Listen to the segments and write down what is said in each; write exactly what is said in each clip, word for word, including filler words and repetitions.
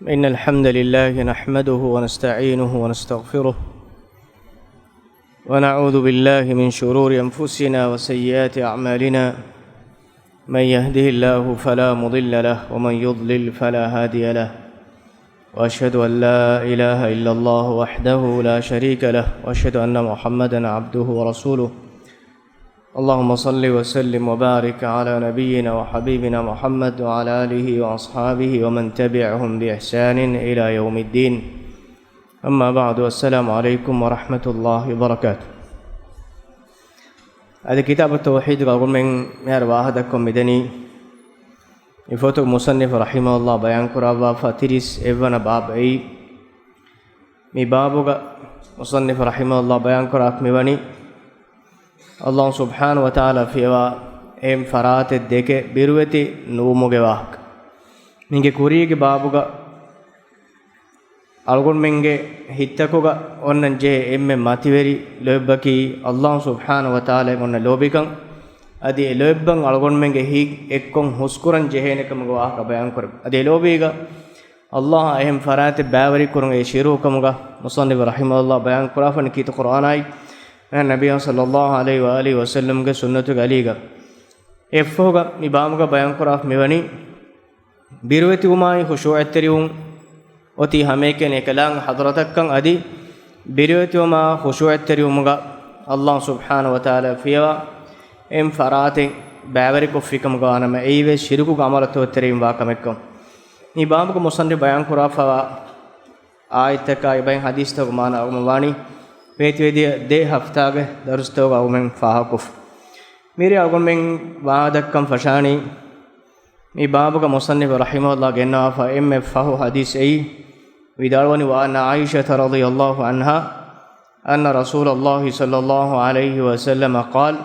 إن الحمد لله نحمده ونستعينه ونستغفره، ونعوذ بالله من شرور أنفسنا وسيئات أعمالنا. من يهده الله فلا مضل له، ومن يضلل فلا هادي له. وأشهد أن لا إله إلا الله وحده لا شريك له، وأشهد أن محمدا عبده ورسوله. اللهم صل وسلم وبارك على نبينا وحبيبنا محمد وعلى آله وأصحابه ومن تبعهم بإحسان إلى يوم الدين. أما بعد، السلام عليكم ورحمة الله وبركاته. އަދި ކިތާބު ތައުޙީދުގެ އަޅުގަނޑުމެން މިހާރު ވާހަކަދައްކަން މިދަނީ، މި ފޮތުގެ މުޞައްނިފު ރަޙިމަހުﷲ ބަޔާންކުރައްވާފަ ތިރީސް އެއްވަނަ ބާބު އެއީ. މި ބާބުގަ މުޞައްނިފު ރަޙިމަހުﷲ ބަޔާންކުރާކަށް މިވަނީ، ﷲ ސުބްޙާނަހޫ ވަތަޢާލާ ފިޔަވާ އެހެން ފަރާތެއް ދެކެ ބިރުވެތި ނުވުމުގެ ވާހަކަ. މީގެ ކުރީގެ ބާބުގަ އަޅުގަނޑުމެންގެ ހިތްތަކުގަ އޮންނަން ޖެހޭ އެންމެ މަތިވެރި ލޯތްބަކީ ﷲ ސުބްޙާނަހޫ ވަތަޢާލާއަށް އޮންނަ ލޯބިކަން. އަދި އެ ލޯތްބަށް އަޅުގަނޑުމެންގެ ހިތް އެއްކޮށް ހުސްކުރަން ޖެހޭނެ ކަމުގެ ވާހަކަ ބަޔާންކުރައްވަ. އަދި އެ ލޯބީގަ ﷲ އާ އެހެން ފަރާތެއް ބައިވެރިކުރުން އެ ޝިރުކު ކަމުގަ މުޞައްނިފު ރަޙިމަހުﷲ ބަޔާންކުރާފަނި ކީރިތި ޤުރްއާނާއި ނަބިއްޔާ ޞައްލައްލާހު ޢަލައިހި ވައާލިހި ވަސައްލަމްގެ ސުންނަތުގެ އަލީގަ. އެއަށްފަހުގަ މި ބާބުގަ ބަޔާންކުރާފަ މިވަނީ، ބިރުވެތިވުމާއި ޚުޝޫޢަތްތެރިވުން އޮތީ ހަމައެކަނި އެކަލާނގެ ޙަޟްރަތަށްކަން. އަދި ބިރުވެތިވުމާ ޚުޝޫޢަތްތެރިވުމުގަ ﷲ ސުބްޙާނަހޫ ވަތަޢާލާ ފިޔަވާ އެހެން ފަރާތެއް ބައިވެރިކޮށްފިކަމުގަ ނަމަ އެއީވެސް ޝިރުކުގެ ޢަމަލަށް ތެރެއިން ވާ ކަމެއްކަން. މި ބާބުގަ މުޞައްނިފު ބަޔާންކުރާފައިވާ އާޔަތްތަކާއި ބައެއް ޙަދީޘްތަކުގެ މާނަ އަޅުގަނޑު ވާނީ ފޭތުވެދިޔަ ދެ ހަފްތާގެ ދަރުސްތަކުގަ އަޅުގަނޑުމެން ފާހަގަކޮށްފަ. މިރޭ އަޅުގަނޑުމެން ވާހަކަދައްކަން ފަށާނީ، މި ބާބުގަ މުޞައްނިފު ރަޙިމަހުﷲ ގެންނަވާފަ އެންމެ ފަހު ޙަދީޘް އެއީ، ވިދާޅުވަނީ، وعن عائشة رضي الله عنها أن رسول الله صلى الله عليه وسلم قال: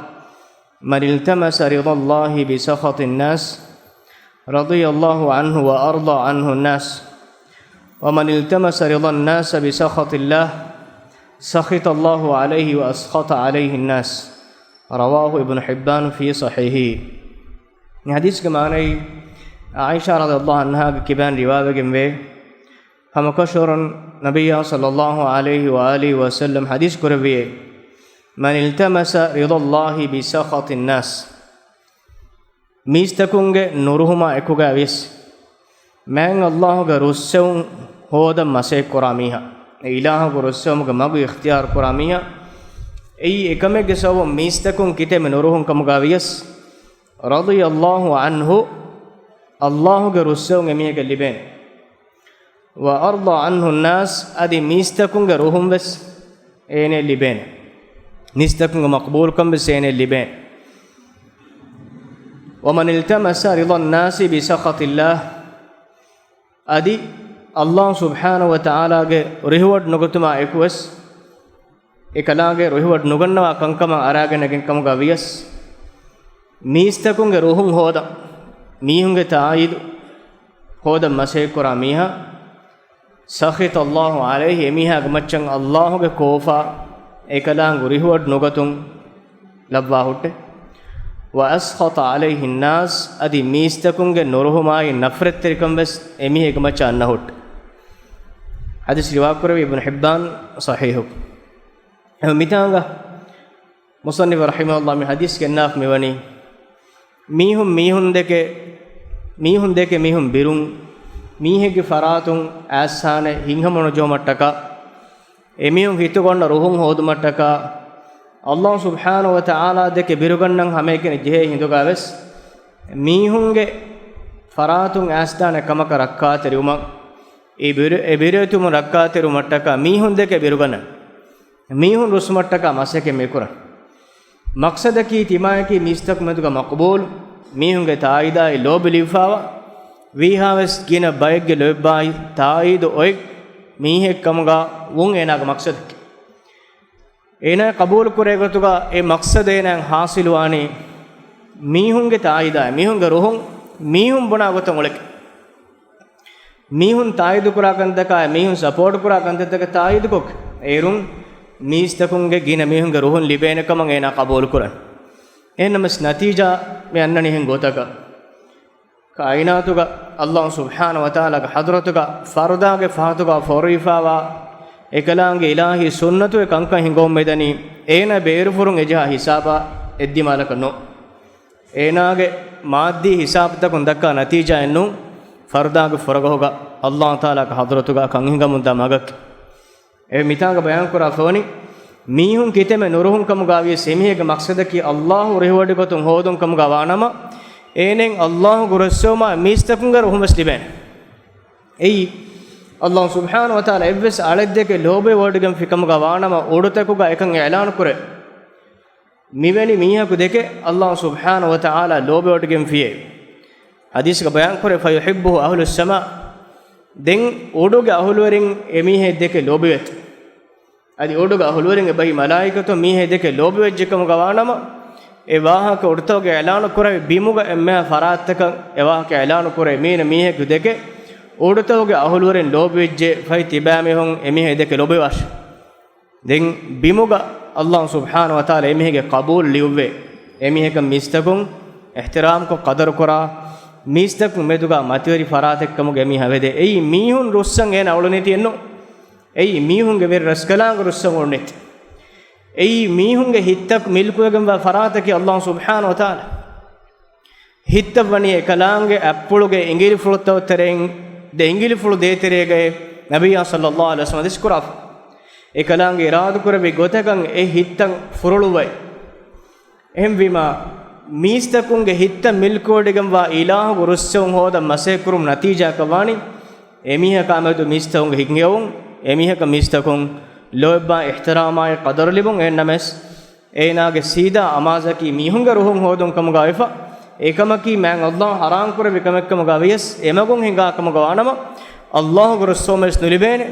من التمس رضا الله بسخط الناس رضي الله عنه وأرضى عنه الناس، ومن التمس رضا الناس بسخط الله سخط الله عليه وأسخط عليه الناس. رواه ابن حبان في صحيحه. މި ޙަދީޘްގެ މާނައީ، ޢާއިޝާ ރަޟިޔަﷲ ޢަންހާގެ ކިބައިން ރިވާވެގެންވޭ، ހަމަކަށަވަރުން ނަބިއްޔާ ޞައްލައްލާހު ޢަލައިހި ވައާލިހި ވަސައްލަމް ޙަދީޘް ކުރެއްވިއޭ، من التمس رضا الله بسخط الناس، މީސްތަކުންގެ ނުރުހުމާ އެކުގައި ވިޔަސް، މާތް ﷲގެ ރުއްސެވުން ހޯދަން މަސައްކަތް ކުރާ މީހާ، އެ އިލާހުގެ ރުއްސެވުމުގެ މަގު އިޚްތިޔާރު ކުރާ މީހާ، އެއީ އެކަމެއްގެ ސަބަބުން މީސްތަކުން ކިތަންމެ ނުރުހުން ކަމުގައި ވިޔަސް، رضي الله عنه، ﷲގެ ރުއްސެވުން އެމީހެއްގެ ލިބޭނެ. وأرضى عنه الناس، އަދި މީސްތަކުންގެ ރުހުން ވެސް އޭނަ ލިބޭނެ. މީސްތަކުންގެ މަޤްބޫލުކަން ވެސް އޭނަ ލިބޭނެ. ومن التمس رضا الناس بسخط الله، އަދި ﷲ ސުބްޙާނަހޫ ވަތަޢާލާގެ ރިހުވަޑު ނުގަތުމާ އެކުވެސް، އެކަލާނގެ ރިހުވަޑު ނުގަންނަވާ ކަންކަމަށް އަރާގެން ނެގެން ކަމުގަ ވިޔަސް، މީސްތަކުންގެ ރުހުން ހޯދަން، މީހުންގެ ތާއީދު ހޯދަން މަސައްކަތް ކުރާ މީހާ، سخط الله عليه، އެމީހާގެ މައްޗަށް ﷲގެ ކޯފާ އެކަލާނގެ ރިހުވަޑު ނުގަތުން ލައްވާ ހުއްޓޭ. وأسخط عليه الناس، އަދި މީސްތަކުންގެ ނުރުހުމާއި ނަފްރަތްތެރިކަން ވެސް އެމީހެއްގެ މައްޗަށް އަންނަ ހުއްޓޭ. ޙަދީޘް ރިވާކުރެއްވީ އިބްނު ޙިއްބާން ޞަޙީޙު. އެހެން މިތާނގަ މުޞައްނިފު ރަޙިމަހުﷲ މި ޙަދީޘް ގެންނާފަ މިވަނީ، މީހުން މީހުން ދެކެ، މީހުން ދެކެ މީހުން ބިރުން، މީހެއްގެ ފަރާތުން އައިސްހާނެ ހިތްހަމަނުޖެހުމަށްޓަކާ، އެމީހުން ހިތުގަ އޮންނަ ރުހުން ހޯދުމަށްޓަކާ، ﷲ ސުބްޙާނަހޫ ވަތަޢާލާ ދެކެ ބިރުގަންނަން ހަމައެކަނި ޖެހޭ ހިނދުގަ ވެސް، މީހުންގެ ފަރާތުން އައިސްދާނެ ކަމަކަށް ރައްކާތެރިވުމަށް، އެ ބިރު، އެ ބިރުވެތިވުމުން ރައްކާތެރިވުމަށްޓަކާ މީހުން ދެކެ ބިރުގަންނަން. މީހުން ރުއްސުމަށްޓަކާ މަސައްކަތް މިކުރަން. މަޤްޞަދަކީ ތިމާޔަކީ މީސްތަކު މެދުގަ މަޤްބޫލު، މީހުންގެ ތާއީދާއި ލޯބި ލިބިފައިވާ، ވީހާވެސް ގިނަ ބައެއްގެ ލޯތްބާއި ތާއީދު އޮތް މީހެއް ކަމުގަ ވުން އޭނާގެ މަޤްޞަދަކީ. އޭނާ ޤަބޫލު ކުރޭ ގޮތުގަ އެ މަޤްޞަދު އޭނާއަށް ޙާޞިލުވާނީ މީހުންގެ ތާއީދާއި މީހުންގެ ރުހުން މީހުން ބުނާ ގޮތަށް އުޅެކެ. މީހުން ތާއީދު ކުރާ ކަންތަކާއި، މީހުން ސަޕޯޓް ކުރާ ކަންތައްތަކަށް ތާއީދުކޮށް، އޭރުން މީސްތަކުންގެ ގިނަ މީހުންގެ ރުހުން ލިބޭނެ ކަމަށް އޭނާ ޤަބޫލު ކުރަން. އެހެންނަމަސް ނަތީޖާ މި އަންނަނީ އެހެން ގޮތަކަށް. ކާއިނާތުގަ ﷲ ސުބްޙާނަހޫ ވަތަޢާލާގެ ޙަޟްރަތުގަ ފަރުދާގެ ފަހަތުގަ ފޯރުވިފާވާ އެކަލާނގެ އިލާހީ ސުންނަތުގެ ކަންކަން ހިނގަމުން މިދަނީ، އޭނާ ބޭރުފުރުން އެޖަހާ ހިސާބާ އެއްދިމާލަކަށް ނޫން. އޭނާގެ މާއްދީ ހިސާބުތަކުން ދައްކާ ނަތީޖާއެއް ނޫން، ފަރުދާގެ ފުރަގަހުގަ ﷲ ތަޢާލާގެ ޙަޟްރަތުގަ ކަން ހިނގަމުންދާ މަގަކީ. އެ މިތާގަ ބަޔާންކުރާ ފަވަނީ، މީހުން ކިތަންމެ ނުރުހުން ކަމުގަ ވިޔަސް އެމީހެއްގެ މަޤްޞަދަކީ ﷲ ރިހުވެޑިގަތުން ހޯދުން ކަމުގަ ވާނަމަ، އޭނައަށް ﷲގެ ރުއްސެވުމާ މީސްތަކުންގެ ރުހުމެސް ލިބޭނެ. އެއީ، ﷲ ސުބްޙާނަހޫ ވަތަޢާލާ އެއްވެސް އަޅެއްދެކެ ލޯބިވެވަޑައިގެންފި ކަމުގަ ވާނަމަ، އުޑުތަކުގަ އެކަން އިޢުލާނު ކުރޭ. މިވެނި މީހަކު ދެކެ ﷲ ސުބްޙާނަހޫ ވަތަޢާލާ ލޯބިވަޑައިގެންފިޔޭ. ޙަދީޘްގަ ބަޔާންކުރޭ، فيحبه أهل السماء. ދެން އުޑުގެ އަހުލުވެރިން އެމީހެއް ދެކެ ލޯބިވޭތޯ. އަދި އުޑުގެ އަހުލުވެރިން އެބަހީ މަލާއިކަތުން މީހެއް ދެކެ ލޯބިވެއްޖެ ކަމުގަ ވާނަމަ، އެ ވާހަކަ އުޑުތަކުގަ އިޢުލާނު ކުރެވި ބިމުގަ އެންމެހާ ފަރާތްތަކަށް އެ ވާހަކަ އިޢުލާނު ކުރޭ، މީނަ މީހެއްގެ ދެކެ އުޑުތަކުގެ އަހުލުވެރިން ލޯބިވެއްޖެ، ފަހި ތިބާމީހުން އެމީހެއް ދެކެ ލޯބިވާށޭ. ދެން ބިމުގަ ﷲ ސުބްޙާނަހޫ ވަތަޢާލާ އެމީހެއްގެ ޤަބޫލު ލިޔުއްވޭ. އެމީހަކަށް މީސްތަކުން އިޙްތިރާމްކޮށް ޤަދަރުކުރާ، މީސްތަކުން މެދުގަ މަތިވެރި ފަރާތެއްކަމުގެ އެމީހާ ވެދޭ. އެއީ މީހުން ރުއްސަން އޭނަ އުޅުނީތީ އެއްނު. އެއީ މީހުންގެ ވެރި ރަސްކަލާނގެ ރުއްސަން އުޅުނީތީ. އެއީ މީހުންގެ ހިތްތައް މިލްކުވެގެންވާ ފަރާތަކީ ﷲ ސުބްޙާނަހޫ ވަތަޢާލާ. ހިތަށް ވަނީ އެކަލާނގެ އަތްޕުޅުގެ އިނގިލިފުޅުތައް ތެރެއިން ދެ އިނގިލިފުޅު ދޭތެރޭގައި ނަބިއްޔާ ޞައްލައްލާހު ޢަލައިހި ވަސައްލަމަ ދިސްކުރާފަ. އެކަލާނގެ އިރާދަކުރެއްވި ގޮތަކަށް އެ ހިތްތައް ފުރޮޅުވައި. އެހެންވީމާ، މީސްތަކުންގެ ހިތްތައް މިލްކުވެޑިގެންވާ އިލާހުގެ ރުއްސެވުން ހޯދަން މަސައްކަތްކުރުމުގެ ނަތީޖާއަކަށް ވާނީ، އެމީހަކާ މެދު މީސްތަކުންގެ ހިތްހެޔޮވުން، އެމީހަކަށް މީސްތަކުން ލޯތްބާ އިޙްތިރާމާއި ޤަދަރު ލިބުން. އެހެންނަމަވެސް، އޭނާގެ ސީދާ އަމާޒަކީ މީހުންގެ ރުހުން ހޯދުން ކަމުގަ ވެފަ. އެކަމަކީ މާތް ﷲ ޙަރާމް ކުރެއްވި ކަމެއް ކަމުގަ ވިޔަސް، އެމަގުން ހިނގާ ކަމުގަ ވާނަމަ، ﷲގެ ރުއްސެވުމެއް ނުލިބޭނެ.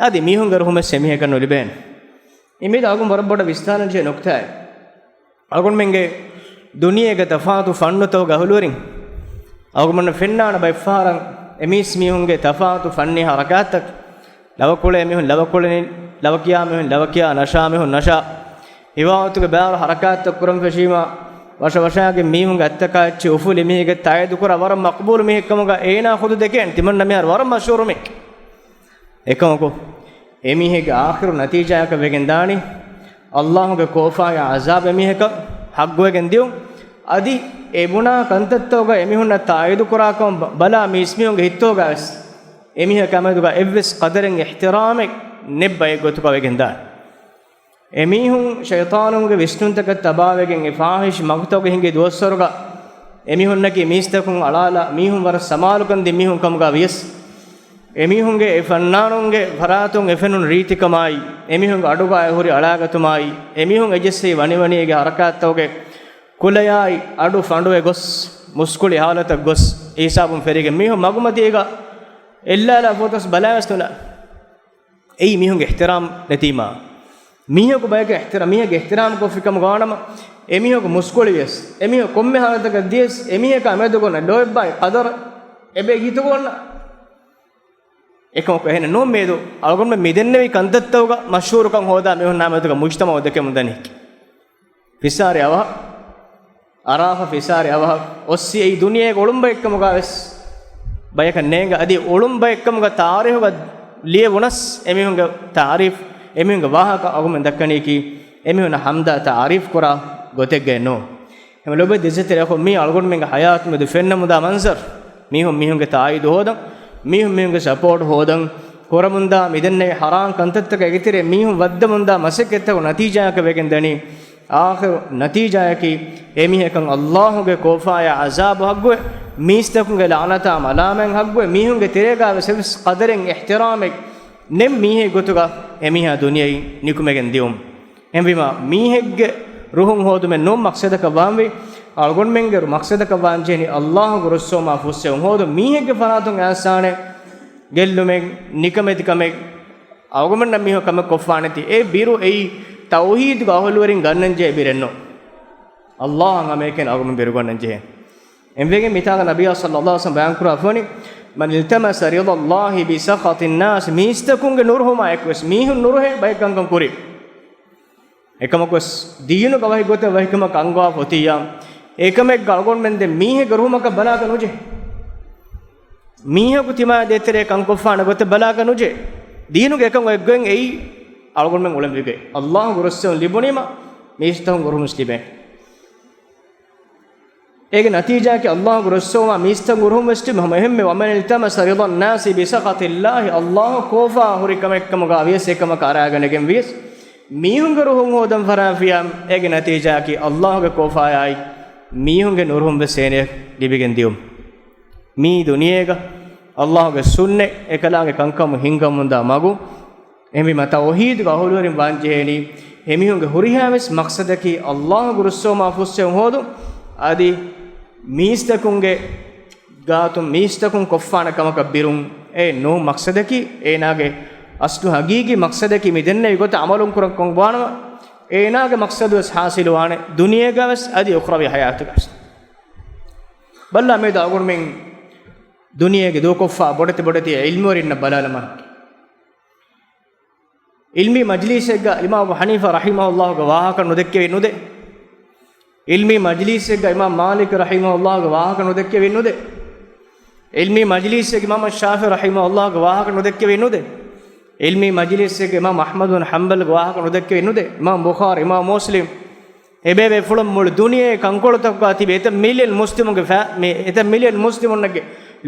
އަދި މީހުންގެ ރުހުމެއް އެމީހަކަށް ނުލިބޭނެ. އެމީދަ އަޅުގަނޑު ވަރަށް ބޮޑަށް ވިސްނާލަން ޖެހޭ ނުކްތާއެއް. އަޅުގަނޑުމެންގެ ދުނިޔޭގެ ތަފާތު ފަންނުތަކުގެ އަހުލުވެރިން އަޅުގަނޑުމެންނަށް ފެންނާނެ ބައެއްފަހަރަށް އެމީސްމީހުންގެ ތަފާތު ފަންނީ ހަރަކާތްތައް. ލަވަކުޅޭ މީހުން ލަވަކުޅެނީ، ލަވަކިޔާ މީހުން ލަވަކިޔާ، ނަޝާ މީހުން ނަޝާ. ހިވާވަތުގެ ބާރު ހަރަކާތްތައް ކުރަން ފެށީމާ، ވަށަވަށާގެން މީހުންގެ އަތްތަކާ އެއްޗެއް އުފުލި މީހެއްގެ ތާއީދު ކުރާ ވަރަށް މަޤްބޫލު މީހެއްކަމުގަ އޭނާ ޚުދު ދެކޭނެ. ތިމަންނަ މިހާރު ވަރަށް މަޝްހޫރު މީހެއް. އެކަމަކު، އެމީހެއްގެ އާޚިރު ނަތީޖާއަކަށް ވެގެން ދާނީ، ﷲގެ ކޯފާގެ ޢަޒާބު އެމީހަކަށް ޙައްޤުވެގެން ދިޔުން. އަދި އެ ބުނާ ކަންތައްތަކުގަ އެމީހުންނަށް ތާއީދު ކުރާކަމަށް ބަ-، ބަލާ މީސްމީހުންގެ ހިތްތަކުގަވެސް އެމީހަކާ މެދުގަ އެއްވެސް ޤަދަރެއް އިޙްތިރާމެއް ނެއް ބައެއް ގޮތުގަ ވެގެން ދާނެ. އެމީހުން ޝައިޠާނުންގެ ވިސްނުންތަކަށް ތަބާވެގެން އެ ފާޙިޝް މަގުތަކުގަ ހިނގި ދުވަސްވަރުގަ އެމީހުންނަކީ މީސްތަކުން އަޅާލާ މީހުން ވަރަށް ސަމާލުކަން ދިން މީހުން ކަމުގަ ވިޔަސް، އެމީހުންގެ އެ ފަންނާނުންގެ ފަރާތުން އެފެނުނު ރީތިކަމާއި، އެމީހުންގެ އަޑުގައި ހުރި އަޅާގަތުމާއި، އެމީހުން އެޖެއްސެވި ވަނިވަނީގެ ހަރަކާތްތަކުގެ ކުލަޔާއި އަޑު ފަނޑުވެ ގޮސް، މުސްކުޅި ހާލަތަށް ގޮސް، އެހިސާބުން ފެރިގެން މީހުން މަގުމަތީގަ އެއްލާލާ ފޮތަސް ބަލާވެސް ނުލާ. އެއީ މީހުންގެ އިޙްތިރާމް ނެތީމާ. މީހަކު ބަޔަކަށް އިޙްތިރާ-، މީހެއްގެ އިޙްތިރާމް ކޮށްފި ކަމުގަ ވާނަމަ، އެމީހަކު މުސްކުޅިވިޔަސް، އެމީހަކު ކޮންމެ ހާލަތަކަށް ދިޔަސް، އެމީހަކާ މެދު ގުނަ ލޯތްބާއި ޤަދަރު އެބައި ހިތުގަ އޮންނަ. އެކަމަކު އެހެނެއް ނޫން މިއަދު އަޅުގަނޑުމެން މިދެންނެވި ކަންތައްތަކުގަ މަޝްހޫރުކަން ހޯދާ މީހުންނާ މެދުގަ މުޖްތަމަޢު ދެކެމުން ދަނީ. ފިސާރި އަވަހަށް، އަރާފަ ފިސާރި އަވަހަށް އޮއްސި އެއީ ދުނިޔޭގެ އުޅުން ބައެއްކަމުގަ ވެސް ބަޔަކަށް ނޭނގެ. އަދި އުޅުން ބައެއްކަމުގަ ތާރީހުގަ ލިޔެވުނަސް އެމީހުންގެ ތާރީފް، އެމީހުންގެ ވާހަކަ އަޅުގަނޑުމެން ދައްކަނީކީ އެމީހުންނަށް ހަމްދާ ތާރީފް ކުރާ ގޮތެއްގައެއް ނޫން. އެހެން ލޮބުވެތި ދިވެހި އަޚުން، މީ އަޅުގަނޑުމެންގެ ޙަޔާތު މެދު ފެންނަމުންދާ މަންޒަރު. މީހުން މީހުންގެ ތާއީދު ހޯދަން، މީހުން މީހުންގެ ސަޕޯޓް ހޯދަން، ކުރަމުންދާ މިދެންނެވި ޙަރާން ކަންތައްތަކާ އެގެތެރޭ މީހުން ވައްދަމުންދާ މަސައްކަތްތަކުގެ ނަތީޖާއަކަށް ވެގެން ދަނީ، އާޚިރު ނަތީޖާއަކީ އެމީހަކަށް ﷲގެ ކޯފާޔާ ޢަޒާބު ޙައްޤުވެ، މީސްތަކުންގެ ލަޢުނަތާ މަލާމަތް ޙައްޤުވެ، މީހުންގެ ތެރޭގަވެސް އެއްވެސް ޤަދަރެއް އިޙްތިރާމެއް ނެތް މީހެއްގެ ގޮތުގަ އެމީހާ ދުނިޔެއިން ނިކުމެގެން ދިޔުން. އެހެންވީމާ، މީހެއްގެ ރުހުން ހޯދުމެއް ނޫން މަޤްޞަދަކަށް ވާންވީ، އަޅުގަނޑުމެންގެ މަޤްޞަދަކަށް ވާންޖެހެނީ ﷲގެ ރުއްސެވުމާ ފުއްސެވުން ހޯދުން. މީހެއްގެ ފަރާތުން އައިސްފާނެ ގެއްލުމެއް، ނިކަމެތިކަމެއް، އަޅުގަނޑުމެންނަށް މީހަކު ކަމެއް ކޮށްފާނެތީ، އެ ބިރު އެއީ ތައުޙީދުގެ އަހުލުވެރިން ގަންނަންޖެހޭ ބިރެއް ނޫން. ﷲ އަށް ހަމައެކަނި އަޅުގަނޑުމެން ބިރުގަންނަންޖެހޭ. އެންވެގެން މިތާގަ ނަބިއްޔާ ޞައްލައްލާހު ޢަލައިހި ވަސައްލަމަ ބަޔާންކުރާ ފަވަނީ، "من التمس رضا الله بسخط الناس." މީސްތަކުންގެ ނުރުހުމާ އެކުވެސް މީހުން ނުރުހޭ ބައެއް ކަންކަން ކުރީ. އެކަމަކުވެސް ދީނުގަ ވަހި ގޮތެއް ވަހިކަމަށް އަންގަވާފަ އޮތިއްޔާ، އެކަމެއްގަ އަޅުގަނޑުމެން ދެން މީހެއްގެ ރުހުމަކަށް ބަލާކަށް ނުޖެހޭ. މީހަކު ތިމާ ދޭތެރޭ ކަންކޮށްފާނެ ގޮތެއް ބަލާކަށް ނުޖެ. ދީނުގެ އެކަން އޮތްގޮތް އެއީ އަޅުގަނޑުމެން އުޅެންވީގޮތް. އައްލާހުގެ ރުއްސެވުން ލިބުނީމަ މީސްތަކުން ރުހުމެސް ލިބޭނެ. އޭގެ ނަތީޖާއަކީ އައްލާހުގެ ރުއްސެވުމާ މީސްތަކުން ރުހުމެސް ލިބުނީ. ހަމަ އެހެންމެ، وَمَنِ الْتَمَسَ رِضَا النَّاسِ بِسَخَطِ اللَّهِ، އައްލާހު ކޯފާ ހުރި ކަމެއްކަމުގަ ވިޔަސް އެކަމަކަށް އަރާގަނެގެން ވިޔަސް މީހުންގެ ރުހުން ހޯދަން ފަށާފިޔާ، އޭގެ ނަތީޖާއަކީ އައްލާހުގެ ކޯފާޔާއި މީހުންގެ ނުރުހުން ވެސް އޭނަޔަށް ލިބިގެން ދިޔުން. މީ ދުނިޔޭގަ އައްލާހުގެ ސުންނަތް، އެކަލާނގެ ކަންކަމުން ހިންގަމުންދާ މަގު. އެހެންވީމަ ތައުހީދުގެ އަހުލުވެރިން ވާންޖެހޭނީ، އެމީހުންގެ ހުރިހާވެސް މަޤްޞަދަކީ އައްލާހުގެ ރުއްސެވުމާ ފުއްސެވުން ހޯދުން، އަދި މީސްތަކުންގެ ގާތުން މީސްތަކުން ކޮށްފާނެ ކަމަކަށް ބިރުން. އެއެއް ނޫން މަޤްޞަދަކީ. އޭނާގެ އަސްލު ހަގީގީ މަޤްޞަދަކީ މި ދެންނެވި ގޮތަށް ޢަމަލުން ކުރަން ކަމަށް ވާނަމަ، އޭނާގެ މަޤްޞަދުވެސް ޙާޞިލުވާނެ ދުނިޔޭގަވެސް އަދި އުޚްރަވީ ޙަޔާތުގަވެސް. ބައްލާ މިއަދު އަޅުގަނޑުމެން ދުނިޔޭގެ ދޫކޮށްފާ ބޮޑެތި ބޮޑެތި ޢިލްމުވެރިންނަށް ބަލާލަމާ. ޢިލްމީ މަޖިލީސެއްގަ އިމާމް އަބޫ ޙަނީފާ ރަޙިމަހުﷲގެ ވާހަކަ ނުދެއްކެވި ނުދޭ. ޢިލްމީ މަޖިލީސެއްގަ އިމާމް މާލިކް ރަޙިމަހުﷲގެ ވާހަކަ ނުދެއްކެވި ނުދޭ. ޢިލްމީ މަޖިލީސެއްގަ އިމާމް ޝާފިޢީ ރަޙިމަހުﷲގެ ވާހަކަ ނުދެއްކެވި ނުދޭ. ޢިލްމީ މަޖިލީސެއްގަ އިމާމް އަޙްމަދު ބިން ޙަންބަލްގެ ވާހަކަ ނުދެއްކެވި ނުދޭ. އިމާމް ބުޚާރީ، އިމާމް މުސްލިމް، އެބޭބޭފުޅުން މުޅި ދުނިޔޭ ކަންކޮޅުތަކުގަ ތިބި އެތައް މިލިއަން މުސްލިމުންގެ ފަ-، މި އެތައް މިލިއަން މުސްލިމުންނެއްގެ